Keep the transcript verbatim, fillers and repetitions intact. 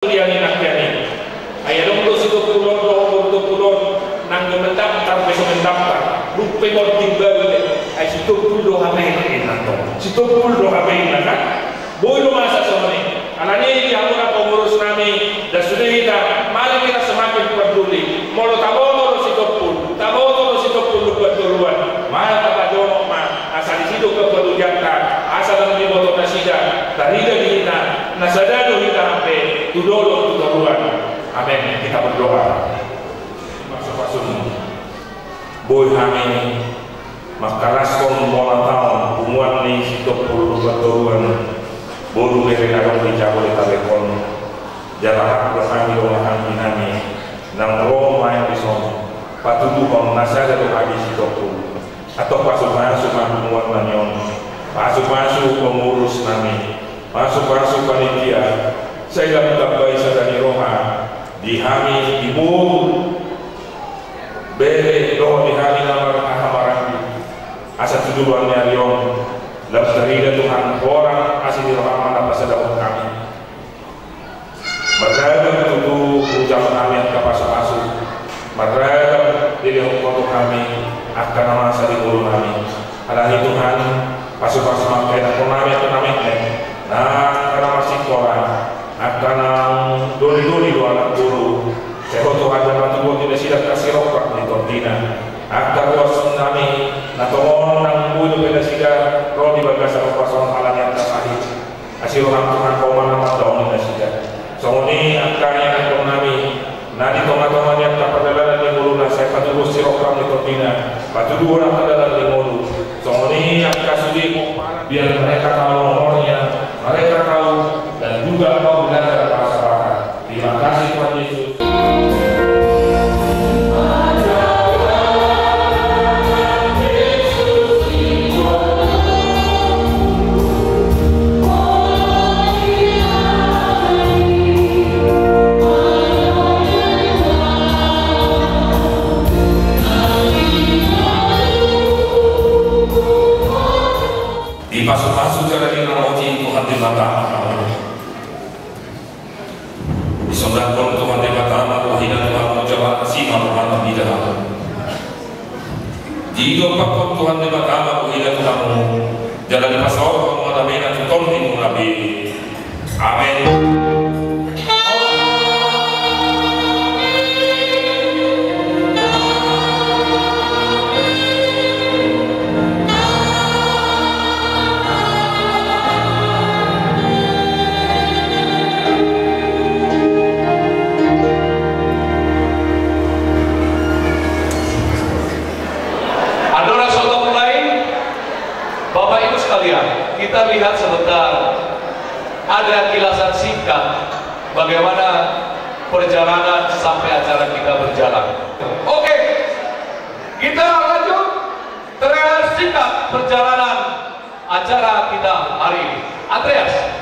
Ia ninna angka i, ai adong do Sitompul on dohot boru Tompul on, nanggo mendaftar pe so mendaftar, dung pe mording baru be, ai Sitompul do hami ninna tong. Sitompul do hami ninna kan. Boi do masa songon i. Alani i di hamuna pengurus nami, dan sude hita, mari kita semakin peduli. Molo taboto do Sitompul, taboto do Sitompul Lumban Toruan, mari tapajonok ma, asa disi do kepedulianta, asa lam diboto nasida, tarida di hita, na sada do hita hape, tu dolok tu toruan. Amen. Kita berdoa. Pasu-pasu-Mu. Boi hami mangkalaskon bona taon punguan ni Sitompul Lumban Toruan, boru bere na adong di Jabodetabek on. Jala rap do hami dongan hami nami, nang ro maen dison, patuduhon na sada do hami Sitompul. Antong pasu-pasu ma punguan nami on, pasu-pasu pengurus nami, pasu-pasu panitia, sai lam tambai sada ni roha di hami, di boru, bere dohot di hami na marhahamaranggi, asa tu joloan ni ari on lam tarida Tuhan holan asi ni rohaM na pasadahon hami. Marragam tutu hujalo hami angka pasu-pasu, marragam dilehon Ho tu hami angka na masa di ngolu nami. Alani i Tuhan, pasu-pasu ma angka ianakhon nami, angka na metmet, angka na marsikola, angka naung doli-doli do anak boru, sai Ho Tuhan na matubuhon di nasida angka sirongkap ni tondina. Angka ruas nami na tongon naung boi dope nasida ro di bagasan ombas on ala ni angka sahit. Asi rohaM Tuhan, Ho ma na mandaoni nasida. Songon i angka ianakhon nami na di tonga-tonga ni angka pardalanan ni ngoluna, sai patuduhon sirongkap ni tondina, patuduhon angka dalan ni ngolu. Songon i angka sude pomparan, biar mereka tahu nomornya, mereka tahu dan juga mau belajar bahasa Batak. Terima kasih Tuhan Yesus. Dipasu-pasu jala diramoti Tuhan Debata. Disondangkon Tuhan Debata ma bohina tu hamu jala asi ma rohana mida hamu. Didompakkon Tuhan Debata ma bohina tu hamu jala dipasaor hamu damena tu tondimuna be. Amen. Andorang so tamulai, Bapak Ibu sekalian, kita lihat sebentar, ada kilasan singkat bagaimana perjalanan sampai acara kita berjalan. Oke, kita lanjut. Trailer singkat perjalanan acara kita hari ini. Andreas.